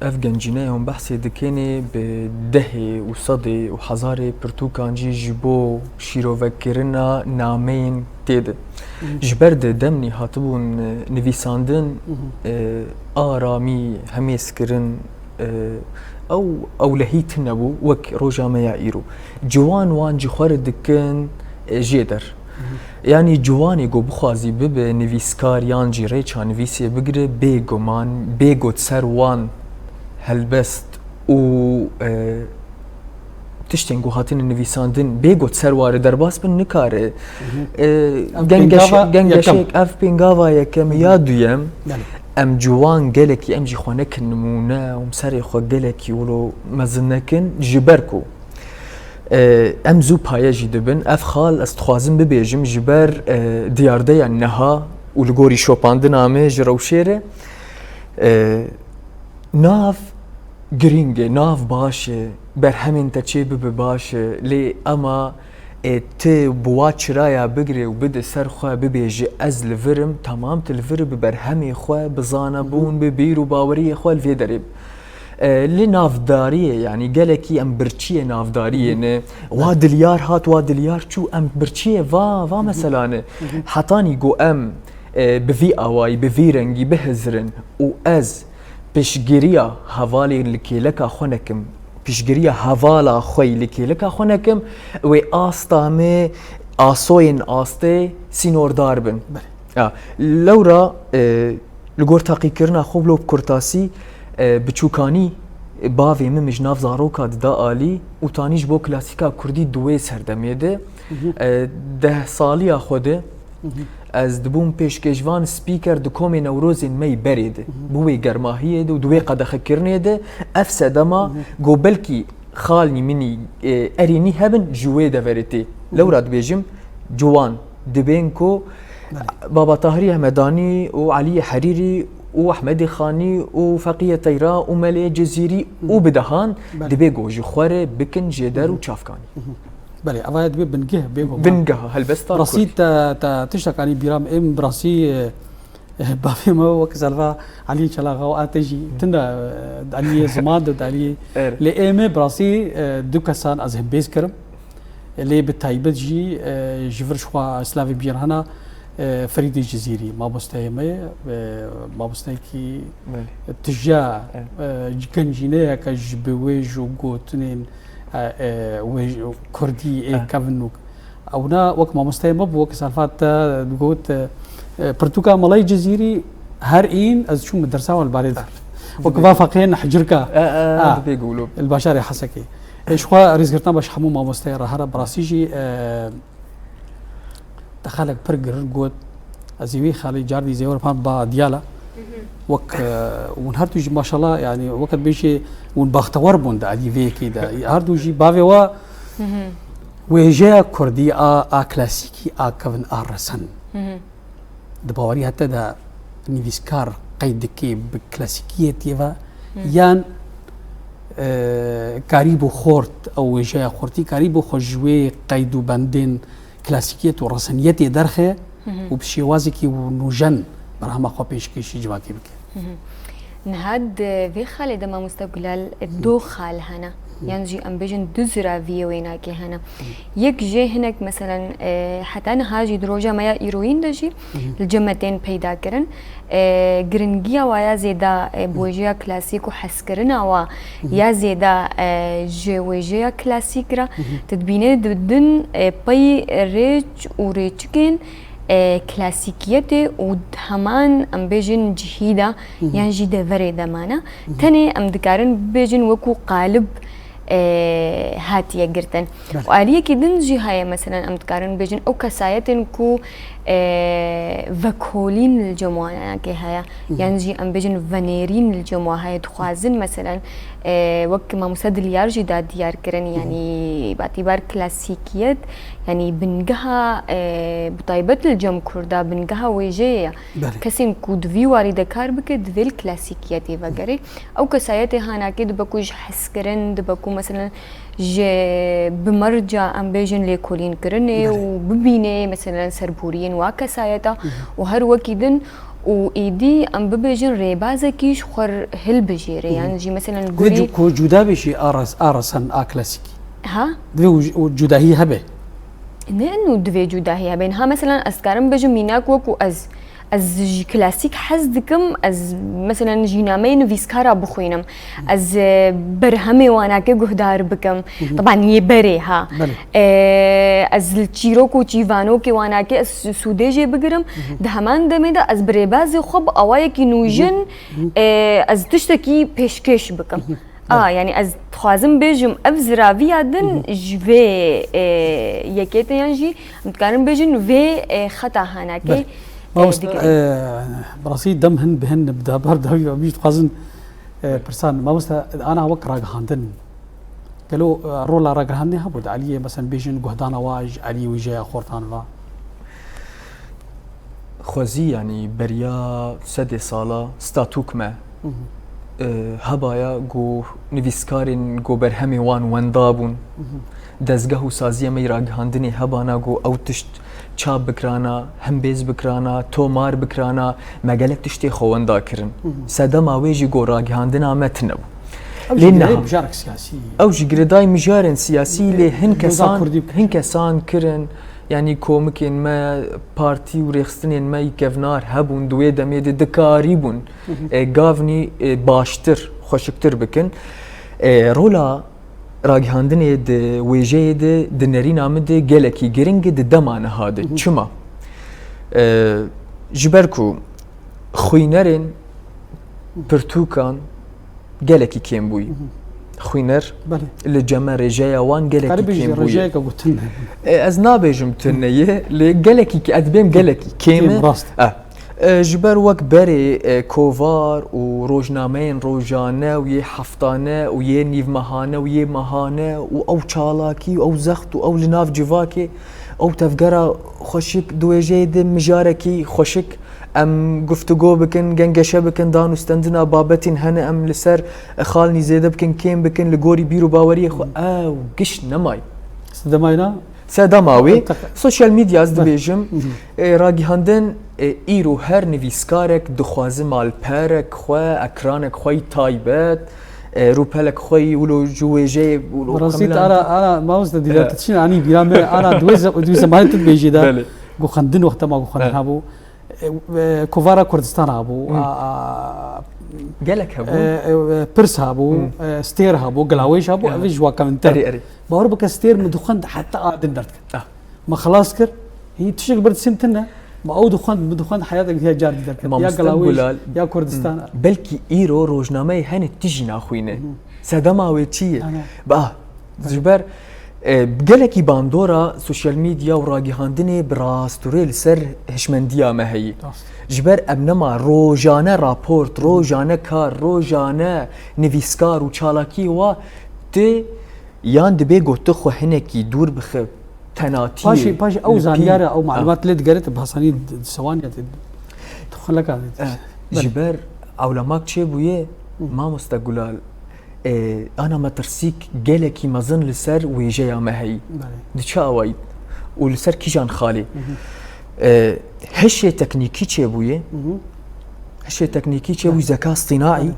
ev gencîneya hûn behsê dikinê bi dehê û sedê û hezarê pirtûkan jî ji bo şîrovekirina nameyên tê de. Ji ber di demnî hatibûn, e, nivîsandin, e, aramî, hemêzkirin, e, ew ewlehî tune bû wek roja me ya îro. Ciwan wan ji xwe re dikin, e, jê der. Yanî ciwanê ku bixwazî bibe nivîskar yan jî rêça nivîsê bigire, bêguman, bê ku di ser wan helbest û, e, tiştên ku hatine nivîsandin, bê ku di ser wan re derbas bin, nikare. E, Ev gengeş-, pêngava gengeşek, yekem. ev pêngava yekem ya duyem. Belê. Em ciwan gelekî, em jî xwe nekin nimûne, em serê xwe gelekî wilo mezin nekin, ji ber ku, e, em zû paye jî dibin. Ev xal ez dixwazim bibêjim, ji ber, e, diyardeya niha û li gorî şopandina me ji rewşê re, e, nav giring e, nav baş e, berhemên te çê bibe baş e, lê ema, e, tu bi wa çiraya bigirê û bide ser xwe bibêjî, ez li vir im, temam tu li vir î, bi berhemê xwe, bi zanebûn, bi bîr û baweriyê xwe li vê derê bi. E, li navdariyê, yanî gelekî em birçiyê navdariyê ne. Wa dilyar hat, wa dilyar çû, em birçiyê va, va mesela ne. Hetanî ku em, e, bi vî awayî, bi vî rengî bihizirin û ez piştgiriya hevalê li kêleka xwe nekim, piştgiriya hevala xwe yî li kêleka xwe nekim, wê asta me asoyên astê sînordar bin. Belê. Ya, lewra, e, li gor teqîkirina xwe, wilo bi kurtasî, e, biçûkanî, e, bavê min min ji nav zaroka dida alî û tanî ji bo klasîka kurdî di wê serdemê de, e, deh saliya xwe de ez dibûm pêşkêşvan spîker di komê Newrozên me yî berê de, bi wê germahiyê de û di wê qedexekirinê de ev sedema ku belkî xalnî min î, e, erênî hebin ji wê deverê tê. Lewra dibêjim, ciwan dibên ku Baba Tahirî Ehmedanî û Eliyê Herîrî û Ehmedê Xanî û Feqiyê Teyra û Melê Cizîrî û bi dehan dibê ku ji xwe re bikin jêder û çavkanî. Belê, eva ya dibê bingeh bê ku Bingeha helbesta Rastî Kurd. Te, te tiştek anî bîra min, êm bi rastî, e, Bavê me wek selva Elî Çelaxa û a te jî tune, e, di aliyê ziman de, di aliyê Er. Lê ê me bi rastî, e, du kesan ez hembêz kirim. Lê bi taybet jî, e, ji vir ji xwe slavê bîr hena, e, Ferîdê Cizîrî, mabosteyê me ye, e, mabosteyekî Belê. Tije, Er. E, gencîneyeke ji bi wê ji gotinên, e, e, wê ji kurdî ê Er. Kevin û Ewna wek mamosteyê me bû, wek Salfat te digot, e, e, pirtûka Melayê Cizîrî her în ez çûm dersa wan li barê de. Wek va feqiyên Hicirka. E, e, Ha. dibê gulo. Li bajarê Hesekê. E, ji xwe rêzgirtina baş hemû mamosteyê re here bi rastî jî, e, te xelek pir girin got, ez ê wî xalê cardî zêwer pan ba diyala. Wek, e, hûn her du jî maşallah, yanî weke dibêjê hûn baxtewar bûn di alî vê yekê de. Her du jî bavê we wêjeya kurdî a, a klasîkî a kevin a resen. Di bawerî hete de nivîskar qeyd dike bi klasîkiyetê ve yan, e, karî bû xort ew wêjeya xortî, karî bû xwe ji wê qeyd û bendên klasîkiyet û reseniyetê derxe û bi şêwazekî nûjen berhema xwe pêşkêşî civakê bike. Niha di vê xalê de mamoste Gulal, e, du xal hene. Yan jî em bêjin du ziraviyê wênakê hene. Yek jê hinek, meselen, e, heta niha jî di roja me ya îroyîn de jî li cem me tên peyda kirin. E, giringiya wa ya zêde, e, bi wêjeya klasîk û hezkirina wa ya zêde, e, ji wêjeya klasîk re, tu dibînî di din, e, pey rêç û rêçikên, e, klasîkiyetê û di heman, em bêjin, cihî de yan jî deverê de mane. Tenê em dikarin bibêjin wekû qalib, e, hatiye girtin. Belê. Û aliyekî din jî heye, meselen, em dikarin bibêjin ew kesayetên ku, e, vekolîn li cem wanakê heye, yan jî em bêjin venêrîn li cem wa heye, dixwazin, meselen, e, wek mamoste Dilyar jî da diyar kirin, yanî batîbar klasîkiyet, yanî bingeha, e, bi taybet li cem kurda bingeha wêjeyê ye. Belê. Kesên ku di vî warî de kar bike, divê li klasîkiyetê vegerê. Ew kesayetê hanakê dibe ku ji hezkirin, dibe ku, meselen, ji bi merca, em bêjin, lêkolînkirinê Belê. Û bibînê, meselen, serboriyên wa kesayeta û her wekî din û êdî, em bibêjin, rêbazekî ji xwe hilbijêrê. Yan jî, meselen, Divê gurî cu-, ku cuda be jî a res-, a resen a klasîkî. Ha? Divê û, û cudahî hebe. Ne inu divê cudahî hebe. Niha, meselen, ez dikarim bêjim, mînak wekû ez, ez ji klasîk hez dikim, ez, meselen, jînameyê nivîskara bixwînim. Ez, e, berhemê wanakê guhdar bikim. Teban yê berê ha. Belê. E, ez li çîrok û çîvanokê wanakê ez sûdê jê bigirim. Di heman demê de ez bi rêbazê xwe bi awayekî nûjen, e, ez tiştekî pêşkêş bikim. A, yanî ez dixwazim bêjim, ev ziraviya din ji vê, e, yekê te yan jî em dikarin bêjin vê, e, xeta hanakê, Belê. e, Mamoste, digire. E, bi rastî dem hin bi hin bi dabar dawî ve min jî dixwazin, e, pirsan. Mamoste, ana wek ragihandin. Gelo, e, rola ragihandinê hebû di aliyê, mesela bêjin guhdana wa ji aliyê wêjeya xortan va? Xwezî, yanî beriya sedê sala statûk me, e, hebaya ku nivîskarên ku berhemê wan wenda bûn, dezgeh û saziyê me yî ragihandinê hebana ku ew tişt çap bikirana, hembêz bikirana, tomar bikirana, me gelek tiştê xwe wenda kirin. Sedema wê jî ku ragihandina me tune bû. Ew Lê jî niha girêdayî mijarek siyasî. Ew jî girêdayî mijarên siyasî, lê hin Doza kesan, Kurdî. Hin kesan kirin, yanî komikên me, partî û rêxistinên me yî kevnar hebûn, di wê demê de dikarîbûn, e, gavnî, e, baştir, xweşiktir bikin. E, rola ragihandinê di wêjeyê de, di nerîna min de gelekî giring e di dema niha de. Çima? E, ji ber ku xwînerên pirtûkan gelekî kêm bûyî. Xwîner Belê. Li cem me rêjeya wan gelekî Karî bêjî kêm bûyî. Rêjeyeke ku tune. E, ez nabêjim tune ye, lê gelekî ke-, ez dibêm gelekî kêm e. Kêm, rast. E, e, ji ber wek berê, e, kovar û rojnameyên rojane û yê heftane û yê nîvmehane û yê mehane û ew çalakî û ew zext û ew li nav civakê, ew tevgera xweşik di wêjeyê de mijarekî xweşik Em guftûgo bikin, gengeşe bikin, danûstendina babetên hene em li ser xalnî zêde bikin, kêm bikin, li gorî bîr û baweriyê xwe, ew giş nemayî. Sedema wî na? Sedema wî, Teq- sosyal medya ez Beh. dibêjim, Mhm. e, ragihandin, e, îro her nivîskarek dixwaze malperek xwe, ekranek xwe yî taybet, e, rûpelek xwe yî wilo ji wêjeyê wilo Bi rastî xemilan- ara, ara mamoste dîlata Evet. çi anî bîra me, ara di wê ze-, di wê zemanê tu dibêjî de, Belê. ku xwendin wexta ma ku xwendin Evet. hebû. E, e, Kovara Kurdistan hebû, Hmm. a, a, Gelek hebû. e, e, e, Pirs hebû, Hmm. e, Stêr hebû, Gilawêj hebû, Evet. ev ji wa kevntir. Erê, erê. Bawer bike Stêr min dixwend heta a din derdikir. Ah. Me xilas kir, hî tiştek bir disim tine. Me ew dixwend, min dixwend heyata ya car dî derket. Ya Mamoste Gilawêj, Gulal, ya Kurdistan. Hmm. Belkî îro rojnameyê hene tijî naxwîne. Hmm. Sedema wê çi ye? Ana. Ba, Ji ber, e, gelekî bandora sosyal medya û ragihandinê bi rastûrê li ser hişmendiya me heyî. Rast. Ji ber em nema rojane raport, rojane kar, rojane nivîskar û çalakiyê wa tê yan dibê ku tu xwe hinekî dûr bixe tenatiyê. Paşê, paşê ew Li pî- zanyara, ew Ah. malumat lê digere te bi hesanî di, di sewaniya te, tu xwe leka Eh, Belê. Ji ber ewlemak çêbûye, Hı. mamoste Gulal, e, ana metirsîk gelekî mezin li ser wêjeya me heyî. Belê. Di çi awayî û li ser kîjan xalê? Hı hı. E, hişê teknîkî çêbûye. Hı hı. Hişê teknîkî çêbû Belê. zeka stînaî. Belê.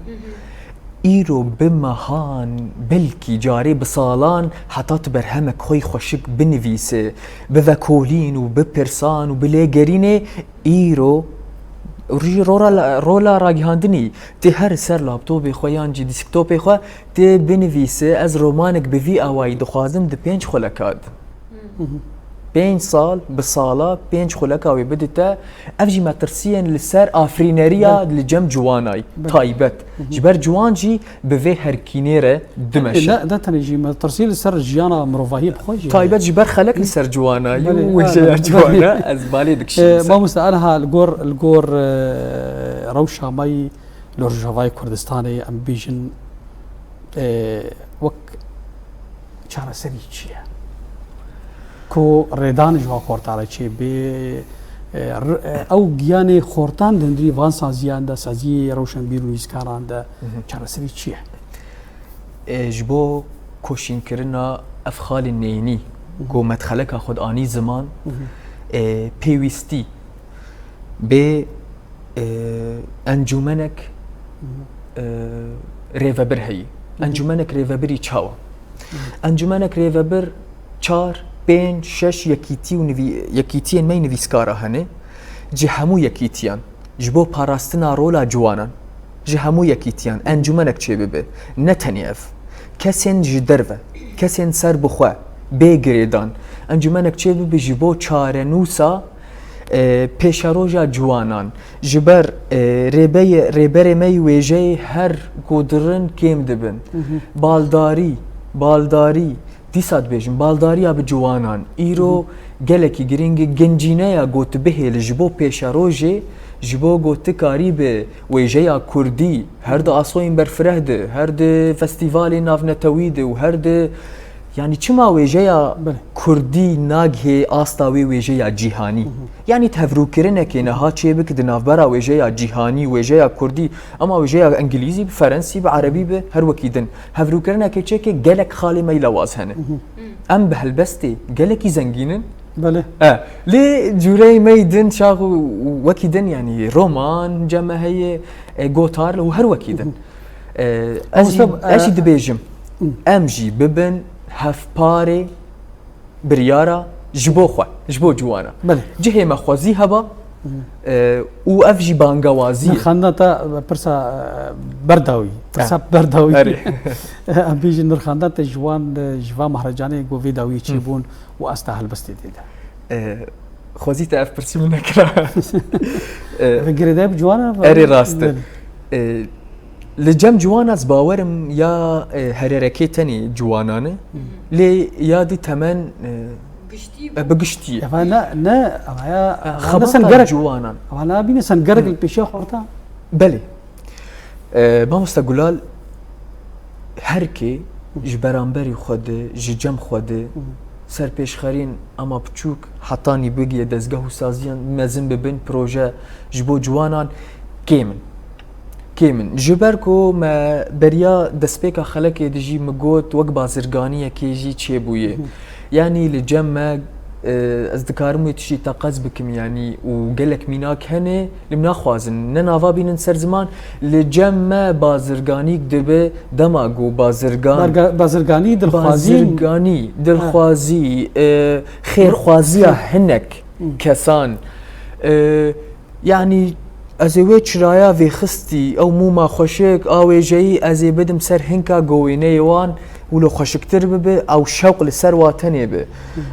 Îro bi mehan, belkî carê bi salan heta tu berhemek xwe yî xweşik binivîse, bi vekolîn û bi pirsan û bi lêgerînê Îro jî rora la-, rola ragihandinî tê her ser laptopê xwe yan jî dîsktopê xwe tê binivîse, ez romanek bi vî awayî dixwazim di pênc xuleka de. Hı hı. Pênc sal, bi sala pênc xuleka wê bidite. Ev jî metirsiyên li ser afirîneriya Belê. li cem ciwanay Belê. taybet. Hı hı. Ji ber ciwan jî bi vê herkînê re dimeşe. E, ne, ne tenê jî metirsî li ser jiyana mirovahiyê bi xwe jî. Taybet ji ber xelek li ser ciwana yî Belê, û ha, wêjeya belê. ciwana ez balê dikişînim E, ser. Mamoste, aniha li gor, li gor, e, rewşa me yî li Rojavayê Kurdistanê em bibêjin, e, wek çareserî çi ye? Ku rêdan ji van xortara çê bê, e, r-, e, ew giyanê xortan di hundirî van saziyan de, saziyê rewşenbîr û nivîskaran de Hı hı. çareserî çi ye? E, ji bo koşînkirina ev xalên neyînî Hı hı. ku me di xeleka xwe de anî ziman, Hı hı. e, pêwîstî bê, e, encûmenek, Hı hı. e, rêvebir heyî. Hı hı. Encûmenek rêvebirî çawa? Hı hı. Encûmenek rêvebir çar, pênc, şeş yekîtî û nivî-, yekîtiyên me yî nivîskara hene. Ji hemû yekîtiyan, ji bo parastina rola ciwanan, ji hemû yekîtiyan encûmenek çêbibe. Ne tenê ev. Kesên ji derve, kesên ser bi xwe, bê girêdan, encûmenek çêbibe ji bo çarenûsa, e, pêşeroja ciwanan. Ji ber, e, rêbeyê-, rêberê me yî wêjeyê her ku dirin kêm dibin. Hı hı. Baldarî, baldarî, Dîsa dibêjim, baldariya bi ciwanan îro Hı hı. gelekî giring e, gencîneya ku tu bihêlî ji bo pêşerojê, ji bo ku tu karî bi wêjeya kurdî, her di asoyên berfireh de, her di festîvalên navnetewî de û her di Yanî çima wêjeya Belê. Kurdî nagihê asta wê wêjeya cîhanî? Hı hı. Yanî tevrokirinekê neha çêbik di navbera wêjeya cîhanî, wêjeya kurdî, ama wêjeya îngilîzî bi, ferensî bi, erebî bi, her wekî din. Hevrokirinekê çêke gelek xalê me yî lawaz hene. Hı hı. Em bi helbestê gelekî zengîn in. Belê. E, lê cûreyê me yî din çax û wekî din, yanî roman, cem me heye, e, gotar û her wekî din. Hı hı. E, ez jî, Mamoste, ez jî e, dibêjim, hı. Em jî bibin hevparê biryara ji bo xwe, ji bo ciwana. Belê. Cihê me xwezî heba, hı. E, û ev jî bangewazî ye. Nirxandina te pirsa, e, berdawî, pirsa Ha. Berdawî. Erê. Em bêjin nirxandina te ji wan, e, ji van mehrecanê ku vê dawiyê Hı. çêbûn û asta helbestê tê de. E, xwezî te ev pirsî min nekira. E, Ve girêdayî bi ciwanan ve? Erê rast e. Belê. E, li cem ciwan ez bawerim ya, e, hererekê tenê ciwanan e. Hı. Lê ya dî temen, e, Giştî e, bi giştî ye. Eva ne, ne, eva ya, E, eva ne xebata sen gerek, ciwanan. Eva ne bîne sen gerek Hı. li pêşiya xorta. Belê. E, Mamoste Gulal, her kê ji beramberî xwe de, ji cem xwe de, Hı hı. serpêşxerîn ama biçûk hetanî bigiye dezgeh û saziyan mezin bibin, proje ji bo ciwanan kêm in. Kêm in. Ji ber ku me beriya destpêka xelekê de jî min got, wek bazirganiyekê jî çêbûye. Hı hı. Yanî li cem me, e, ez dikarim wê tiştî teqez bikim, yanî û gelek mînak hene, li min naxwazin, ne nava bînin ser ziman, li cem me bazirganîk dibe, dema ku bazirgan Barga-, bazirganî dilxwazî. Bazirganî, Ha. dilxwazî, e, xêrxwaziya Xêr. hinek Hı. kesan, e, Yanî ez ê wê çiraya vêxistî, ew mûma xweşik, a wêjeyî ez ê bidim ser hinka govêneyê wan, wilo xweşiktir bibe, ew şewq li ser wa tenê be.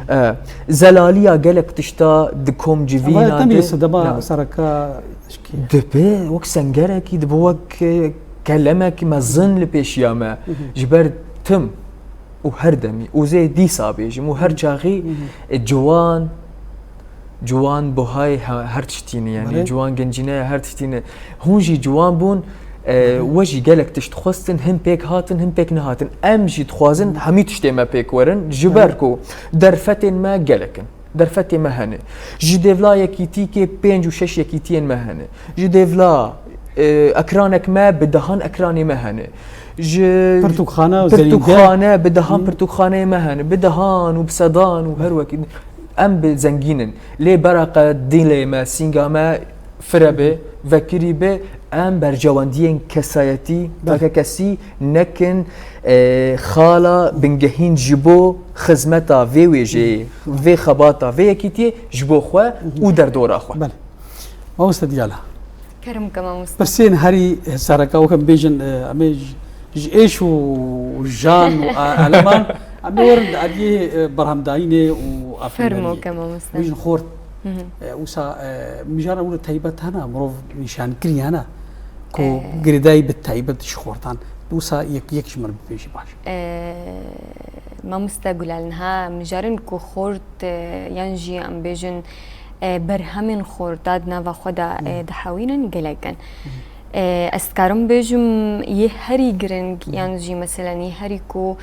E, zelaliya gelek tişta di kom civîna Ama de. Temî sedema Ne. sereka şikî. Dibe wek sengerekî, dibe wek, e, kelemekî mezin li pêşiya me. Hı hı. Ji ber tim û her demî, û zê dîsa bêjim, û her çaxî, Hı hı. e, ciwan, ciwan buhayê he-, her tiştî ne, yanî Belê. ciwan gencîneya her tiştî ne. Hûn jî ciwan bûn, e, Belê. we jî gelek tişt xwestin, hin pêk hatin, hin pêk nehatin. Em jî dixwazin Hı. hemî tiştê me pêk werin, ji Belê. ber ku derfetên me gelek in. Derfetê me hene. Ji dêvla yekîtîkê pênc û şeş yekîtiyên me hene. Ji dêvla, e, ekranek me bi dehan ekranê me hene. Ji Pirtûkxane û pirtûkxane, zerînge. bi dehan Hı. pirtûkxaneyê me hene. Bi dehan û bi sedan û her wekî. Em bi zengîn in. Lê bereqe dilê me, sînga me fire be, vekirî be, em berjewendiyên kesayetî, Belê. takekesî nekin, e, xala bingehîn ji bo xizmeta vê wêjeyê, vê xebata, vê yekîtiyê ji bo xwe û derdora xwe. Belê. Mamoste Diyala. Kerem ke mamoste. Pirsên herî sereka weke em bêjin, e, em ê ji, ji êş û jan û a-, eleman, em ê werin di aliyê, e, berhemdayînê û afirîngeriyê. Fermo ke mamoste. Bêjin xort. Hı hı. E, wisa, e, mijara wilo taybet hene, mirov nîşankirî hene ku E. girêdayî bi taybet ji xortan. Wisa yek, yek ji min bibêjî baş. E, mamoste Gulal, niha mijarên ku xort, e, yan jî em bêjin, e, berhemên xorta di nava xwe de, e, Hı. dihewînin gelek in. Hı. E, ez dikarim bêjim yê herî giring, Hı. yan jî meselen yê herî ku,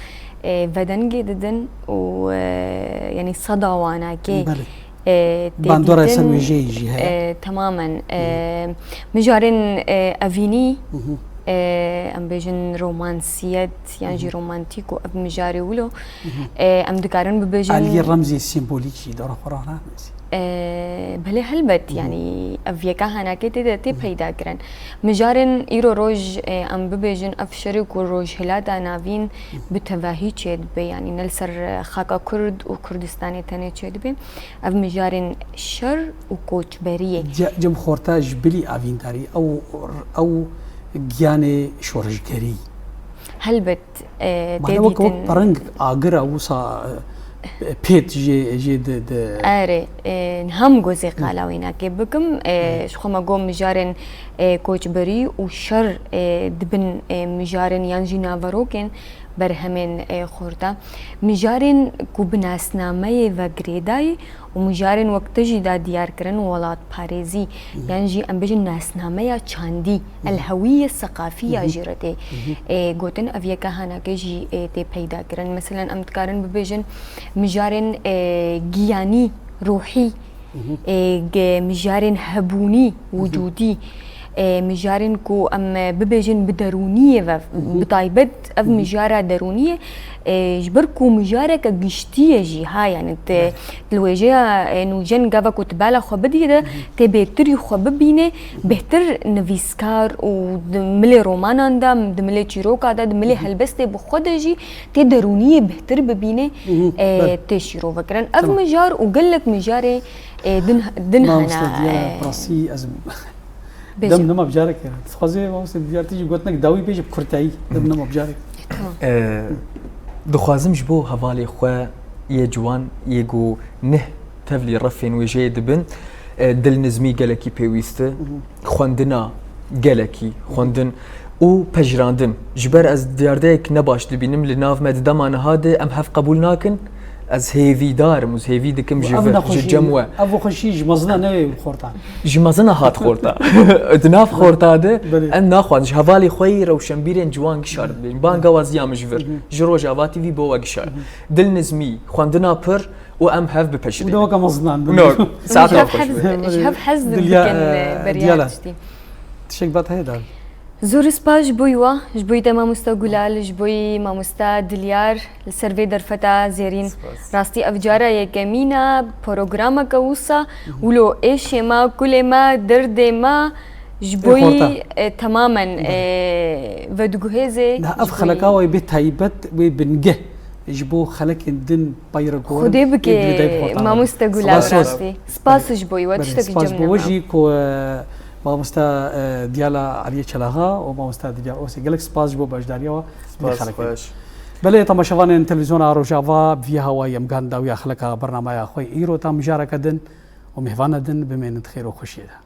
e, vedengê didin û, e, yanî seda wanakê Belê. e, tê Bandora dîtin, ser wêjeyê jî heye. e, temamen, e, Hı hı. mijarên, e, evînî, Hı hı. e, em bêjin romansiyet, yan jî Hı hı. romantîk û ev mijarê wilo, Hı hı. e, em dikarin bibêjin Aliyê remzê sembolîk jî dora xwe rahna. E, belê helbet, Hı hı. yanî ev yeka hanakê tê de tê Hı hı. peyda kirin. Mijarên îro roj, e, em bibêjin ev şerê ku Rojhilata Navîn Hı hı. bi tevahî çêdibe, yanî ne li ser, e, xaka Kurd û Kurdistanê tenê çêdibe. Ev mijarên şer û koçberiyê. Ce-, cem xorta ji bilî avîndarî, ew, ew giyanê şoreşgerî. Helbet, e, Mane tê wek, wek dîtin. Piring agir e, wisa, e, pêt jê, jê di, di Erê, e, niha min got zê Hı. qala wê nakê bikim, e, Hı. ji xwe me got mijarên, e, koçberî û şer, e, dibin, e, mijarên yan jî naverokên Berhemên, e, xorta. Mijarên ku bi nasnameyê ve girêdayî û mijarên wek te jî da diyar kirin, welatparêzî, yan jî em bêjin nasnameya çandî, el hewiye seqafî ya jî re tê, e, gotin, ev yeka hanake jî, e, tê peyda kirin. Meselen, em dikarin bibêjin mijarên, e, giyanî, ruhî, e, ge-, mijarên hebûnî, wicûdî, e, mijarên ku em, e, bibêjin bi derûniyê ve, bi taybet ev mijara derûniyê, e, ji ber ku mijareke giştî ye jî, ha, yani te, li wêjeya, e, nûjen gava ku tu bala xwe bidî de, tê bêhtirî xwe bibîne, bêhtir nivîskar û di milê romanan de, di milê çîroka de, di milê helbestê bi xwe de jî tê derûniyê bêhtir bibîne, e, tê şîrove kirin. Ev mijar û gelek mijarê, e, din, din hene, Mamoste Diyar, e, rastî ez bêjim. Dem nema bi careke. Dixwazê mamoste Diyar tê jî gotinek dawî bêje bi kurtayî. Dem nema bi careke. Tamam. E, dixwazim ji bo hevalê xwe yê ciwan, yê ku neh tevlî refên wêjeyê dibin, e, dilnizmî gelekî pêwîst e. Xwendina gelekî, xwendin û pejirandin. Ji ber ez diyardeyek ne baş dibînim li nav me di dema niha de, em hev qebûl nakin. Ez hêvîdar im û hêvî dikim ji vir, ji cem we. Ev nexweşî ji mezina neyê xorta. Ji mezina hat xorta. Di nav xorta de em naxwazin ji hevalê xwe yî rewşenbîrên ciwan gişa re dibêjin. Banga waziya min ji vir, ji Rojava T V bo we gişa re. Dilnizmî, xwendina pir û em hev bipejirînin. Û de weke mezinan bin. No, saeta xweş be. Ji hev hez dikin, e, beriya tiştî. Tiştek bat heye da. Zor spas ji bo wa, ji bo te mamosta Gulal, ji bo mamosta Dilyar, li ser vê derfeta zêrîn. Spas. Rastî ev cara yekemîn e, programeke wisa, wilo êşê me, kulê me, derdê me, ji bo, e, temamen, e, vediguhêzê. Niha ev xeleka wê bê taybet, wê bingeh ji bo xelekên din pey re gorin. Xwedê bike, mamoste Gulal, rastî. Spas ji bo we, tiştekî cem nema. Spas bo we jî ku, e, mamosta, e, Diyala Aliyê Çelaxa û mamosta Dilya Osê. Gelek spas ji bo beşdariya we. Spas xweş. Belê, temaşevanên televîzyona Rojava, bi vî hawayî em gihand dawiya xeleka bernameya xwe îro ta mijareke din û mêvana din bimênin di xêr û xweşiyê de.